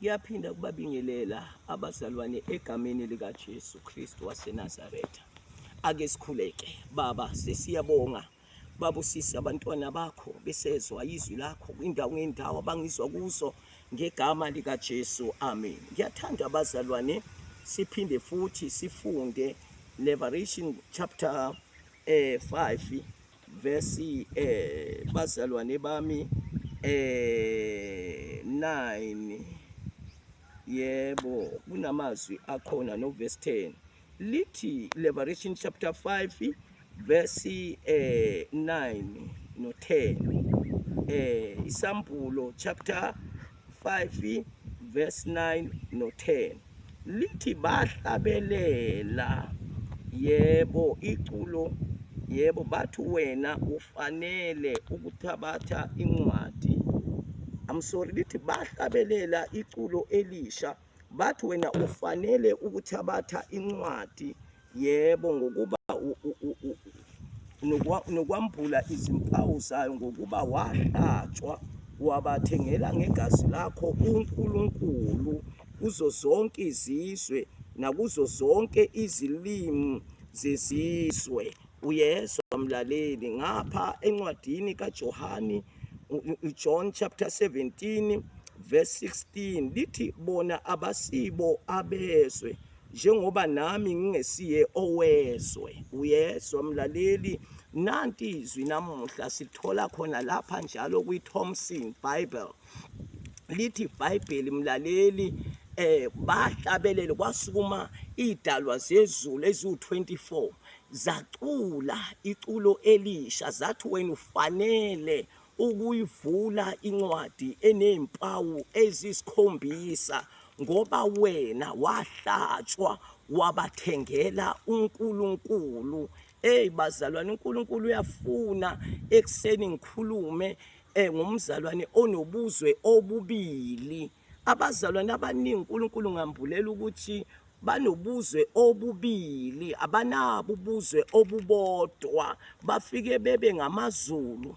Ngiyaphinda kubabingelela abazalwane egameni likaJesu Kristu waseNazaretha. Ake sikhuleke. Baba, sesiyabonga. Babusise abantwana bakho besezwa izwi lakho kwindawo ngendawo abangizwa kuzo ngegama likaJesu. Amen. Ngiyathanda abazalwane siphinde futhi sifunde Revelation chapter 5 verse bazalwane bami 9. Yebo, kunamazwi akhona no verse 10. Lithi Revelation chapter 5 verse 9 no 10. Isambulo chapter 5 verse 9 no 10. Lithi bahlabelela, yebo, iculo, yebo, bathi wena ufanele ukuthabatha incwadi. I'm sorry, lithi bahlabelela iculo elisha, bathi wena ufanele ukuthabatha incwadi, yebo, ngokuba nokwambula izimpawu zayo, ngokuba wahlatshwa wabathengela ngegazi lakho uNkulunkulu kuzo zonke izizwe nakuzo zonke izilimi zezizwe. Uyezwa mlaleli, ngapha encwadini kaJohani, John chapter 17 verse 16, lithi bona abasibo abezwe njengoba nami ngingesiye owezwe. Uyezwa mlaleli, nanti izwi namuhla sithola khona lapha njalo kwi-Thompson Bible. Lithi iBhayibheli mlaleli, bahlabelele, kwasukuma idalwa zezulu eziwu-24 zacula iculo elisha, zathi wena ufanele ukuyivula incwadi enezimpawu ezisikhombisa, ngoba wena wahlatshwa wabathengela uNkulunkulu. Hey bazalwane, uNkulunkulu uyafuna ekuseni ngikhulume ngomzalwane onobuzwe obubili. Abazalwane abaningi uNkulunkulu ngambulela ukuthi banobuzwe obubili, abanabo ubuzwe obubodwa. Bafike bebe ngamaZulu,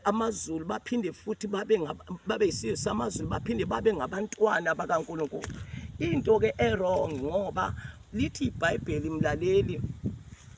amaZulu, baphinde futhi babe isizwe samaZulu, baphinde babe ngabantwana bakaNkulunkulu. Into ke e-wrong, ngoba lithi iBhayibheli mlaleli,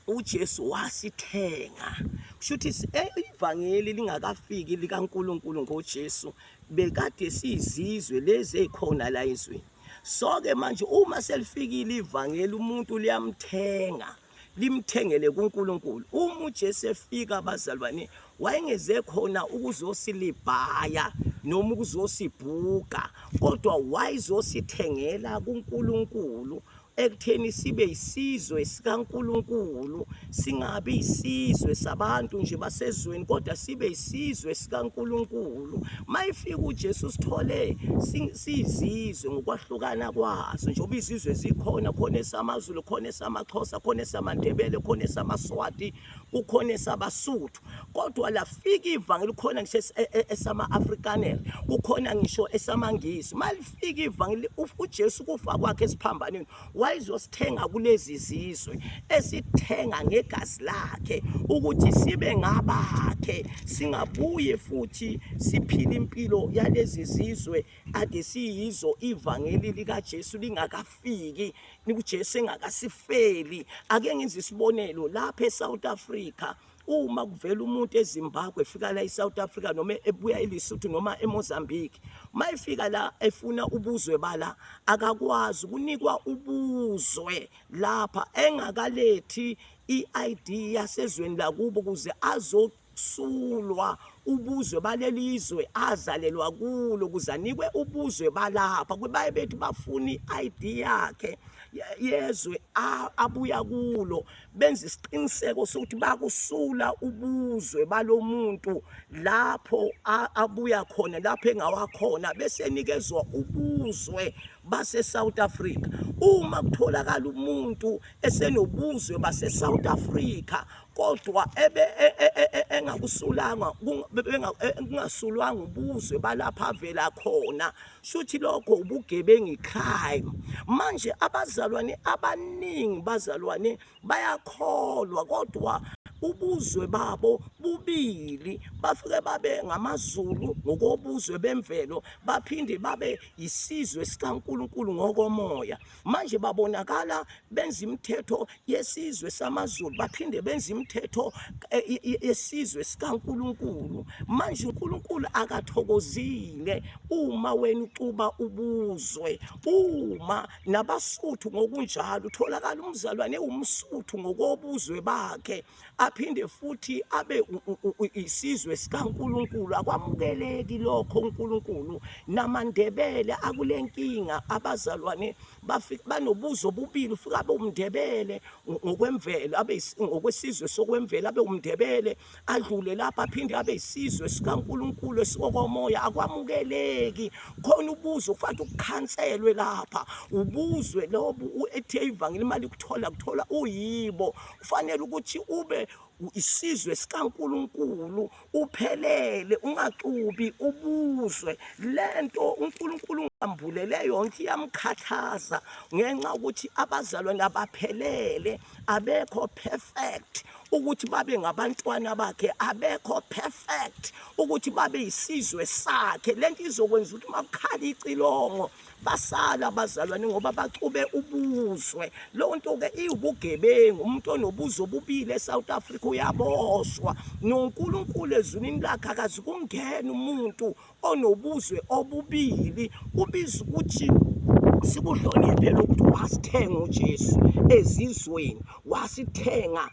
uJesu wasithenga. Kusho ukuthi ivangeli lingakafiki likaNkulunkulu ngoJesu, bekade siyizizwe lezi ezikhona la ezweni. So ke manje uma selifikile ivangeli, umuntu liyamthenga, limthengele kuNkulunkulu. Uma uJesu efika abazalwane, wayengeze khona ukuzosilibhaya noma ukuzosibhuka, kodwa wayezosithengela kuNkulunkulu ekutheni sibe isizwe sikaNkulunkulu, singabi isizwe sabantu nje basezweni, kodwa sibe isizwe sikaNkulunkulu. Mayifika uJesu sithole siyizizwe ngokwahlukana kwazo, njengoba izizwe zikhona, khona esamaZulu, khona esamaXhosa, khona esamaNdebele, khona esamaSwati, kukhona esabasuthu, kodwa lafika ivangeli, khona ngisho esama-Afrikaner, kukhona ngisho esamaNgisi. Malifika ivangeli, uJesu kufa kwakhe esiphambanweni wayezosithenga kulezi zizwe, esithenga ngegazi lakhe ukuthi sibe ngabakhe, singabuye futhi siphile impilo yalezi zizwe ade siyizo ivangeli likaJesu lingakafiki, uJesu engakasifeli. Ake ngenze isibonelo lapha eSouth Africa. Uma kuvela umuntu eZimbabwe efika la eSouth Africa, noma ebuya eLesotho noma eMozambique, mayefika la efuna ubuzwe bala, akakwazi ukunikwa ubuzwe lapha engakalethi i-ID yasezweni lakubo ukuze azosulwa ubuzwe balelizwe azalelwa kulo, ukuze anikwe ubuzwe balapha. Kubaye bethi bafuna i-ID yakhe yezwe abuya kulo, benza isiqiniseko sokuthi bakusula ubuzwe balomuntu lapho abuya khona, lapho engawakhona, bese nikezwa ubuzwe base South Africa. Uma kutholakala umuntu esenobuzwe base South Africa kodwa ebe engakusulanga, kungasulwanga ubuzwe balapha avela khona, shuthi lokho ubugebengu, crime. Manje abazalwane abaningi, bazalwane, bayakholwa kodwa Ubuzwe babo bubili, bafike babe ngamaZulu ngokobuzwe bemvelo, baphinde babe isizwe sikaNkulunkulu ngokomoya. Manje babonakala benza imithetho yesizwe samaZulu, baphinde benza imithetho yesizwe sikaNkulunkulu. Manje uNkulunkulu akathokozile uma wena uxuba ubuzwe. Uma nabaSuthu ngokunjalo, utholakala umzalwane umSuthu ngokobuzwe bakhe, aphinde futhi abe isizwe sikaNkulunkulu. Akwamukeleki lokho uNkulunkulu. NamaNdebele akulenkinga, abazalwane bafika banobuzo obubili, ufika abe umNdebele ngokwemvelo, abe ngokwesizwe sokwemvelo, abe umNdebele, adlule lapha aphinde abe isizwe sikaNkulunkulu esikokomoya. Akwamukeleki khona ubuzo, kufanele ukukhanselwe lapha ubuzwe lobu ethe ivangeli imali kuthola kuthola uyibo. Kufanele ukuthi ube isizwe sikaNkulunkulu uphelele, ungaxubi ubuzwe. Lento uNkulunkulu ngambulele yonke iyamkhathaza, ngenxa ukuthi abazalwane abaphelele, abekho perfect ukuthi babe ngabantwana bakhe, abekho perfect ukuthi babe isizwe sakhe. Lento izokwenza ukuthi makukhala icilongo basala abazalwane ngoba baxube ubuzwe. Leyo nto ke iwubugebengu. Umuntu onobuzwe obubili eSouth Africa uyaboshwa, noNkulunkulu ezulwini lakhe akazi kungena umuntu onobuzwe obubili. Ubiza ukuthi sikuhloniphe lokuthi wasithenga uJesu ezizweni, wasithenga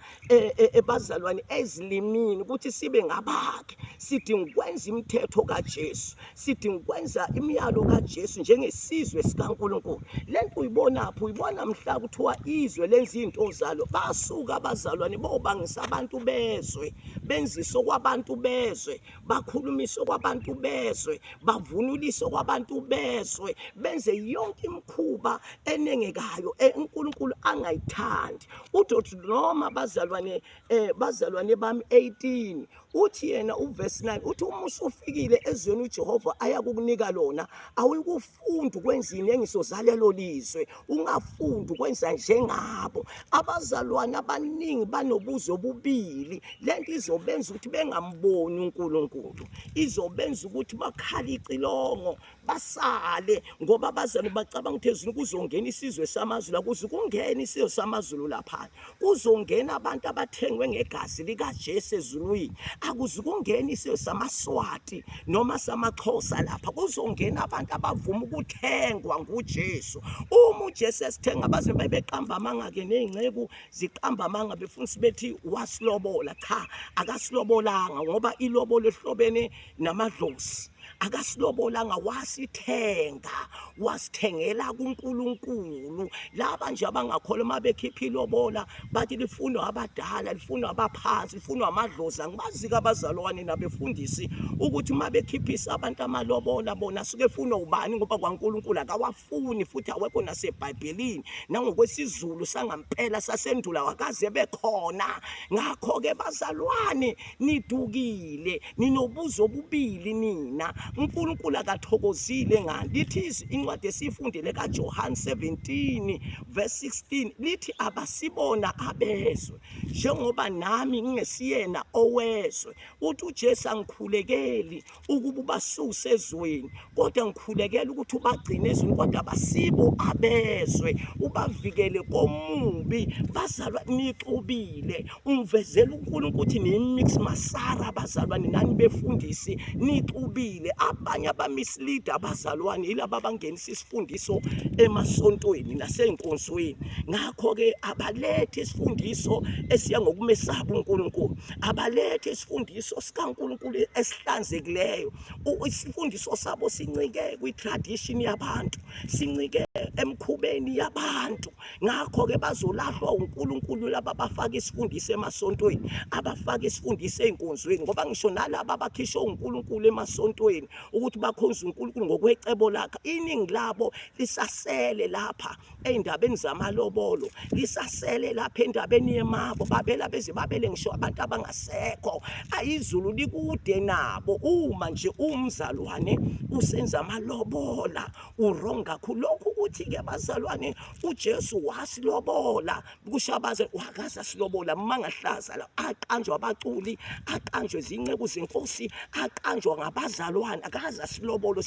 ebazalwane ezilimini ukuthi sibe ngabakhe. Sidinga ukwenza imithetho kaJesu, sidinga ukwenza imiyalo kaJesu njengesizwe sikaNkulunkulu. Lento uyibonaphi? Uyibona mhla kuthiwa izwe lenza izinto zalo. Basuka abazalwane bobangisa abantu bezwe, benzisa okwabantu bezwe, bakhulumise okwabantu bezwe, bavunulise okwabantu bezwe, benze yonke imikhuba enengekayo uNkulunkulu angayithandi. Uthi noma bazalwane bazalwane bami 18 uthi yena uverse 9 uthi uma usufikile ezweni uJehova ayakukunika lona, awuyikufunda ukwenza inengiso zalelo lizwe, ungafundi ukwenza njengabo. Abazalwane abaningi banobuzwe obubili. Lento izobenza ukuthi bengamboni uNkulunkulu, izobenza ukuthi bakhale icilongo basale, ngoba abazalwane bacabanga ukuthi ezweni kuzongena isizwe samaZulu. Akuze kungena isizwe samaZulu lapha, kuzongena abantu abathengwe ngegazi likaJesu ezulwini. Akuze kungena isizwe samaSwati noma samaXhosa lapha, kuzongena abantu abavuma ukuthengwa nguJesu. Uma uJesu esithenga, abaze bebeqamba amanga ke, ney'nceku ziqamba amanga befuna bethi wasilobola. Cha, akasilobolanga, ngoba ilobolo ehlobene namadlozi. Akasilobolanga, wasithenga, wasithengela kuNkulunkulu. Laba nje abangakholwa uma bekhipha ilobola bathi lifunwa abadala, lifunwa abaphansi, lifunwa amadlozi. Angibazi-ke abazalwane nabefundisi ukuthi uma bekhiphisa abantu amalobola bona suke efunwa ubani, ngoba kwaNkulunkulu akawafuni futhi awekho naseBhayibhelini, nangokwesiZulu sangampela sasendula wakaze bekhona. Ngakho-ke bazalwane nidukile, ninobuzo obubili nina. uNkulunkulu akathokozile ngani. Lithi incwadi esiyifundile kaJohn 17 verse 16 lithi abasibona abezwe, njengoba nami ngingesiyena owezwe. Uthi uJesu angikhulekeli ukuba ubasuse ezweni, kodwa ngikhulekela ukuthi ubagcine ezweni, kodwa abasibo abezwe, ubavikele komubi. Bazalwa nixubile, ungivezela uNkulunkulu ukuthi ni-mix masara abazalwane nani befundisi nixubile. Abanye abamislead abazalwane yilaba abangenisa isifundiso emasontweni nasey'nkonzweni. Ngakho-ke abalethe isifundiso esiya ngokumesaba uNkulunkulu, abalethe isifundiso sikaNkulunkulu esihlanzekileyo. Isifundiso sabo sincike kwi-tradition yabantu, sincike emkhubeni yabantu. Ngakho-ke bazolahlwa uNkulunkulu laba abafaka isifundiso emasontweni, abafaka isifundiso ey'nkonzweni, ngoba ngisho nalaba abakhishwe uNkulunkulu emasontweni ukuthi bakhonze uNkulunkulu ngokwecebo lakhe, iningi labo lisasele lapha ey'ndabeni zamalobolo, lisasele lapha endabeni yemabo, babela beze babele ngisho abantu abangasekho. Ayizulu likude nabo. Uma nje umzalwane usenza amalobola, urong kakhulu. Lokhu ukuthi Masethi ke bazalwane, uJesu wasilobola kushabaze, wakaza silobola mangahlaza la, aqanjwa abaculi, aqanjwe izinceku zenkosi, aqanjwa ngabazalwane, akaza silobolo.